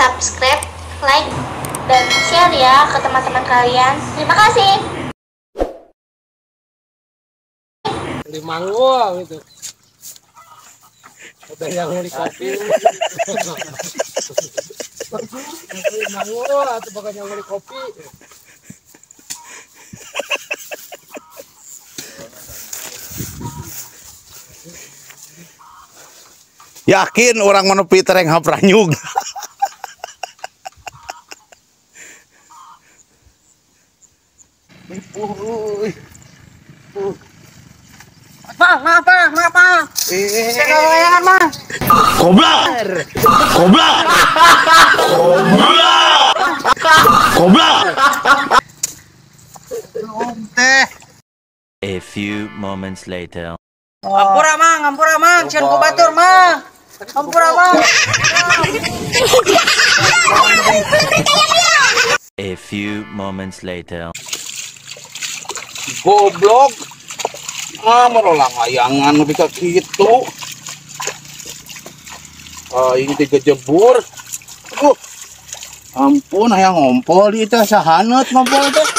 Subscribe, like, dan share ya ke teman-teman kalian. Terima kasih. Beli manggul gitu. Udah yang beli kopi. Beli manggul atau bahkan yang beli kopi. Yakin orang menepi tereng hapranyug. Mang, maaf, Mang, maaf, Mang. Saya layangan, Mang. Goblok. Goblok. Goblok. Goblok. Teh. A few moments later. Ampura, Mang, ampura, Mang. Sieun ku batur, Mang. Ampura, Mang. A few moments later. Goblok. Ah, merolang layangan lebih ke gitu. Ah, ini tiga jebur. Aduh. Ampun, hayang ngompol di teh sahaneut ngompol teh.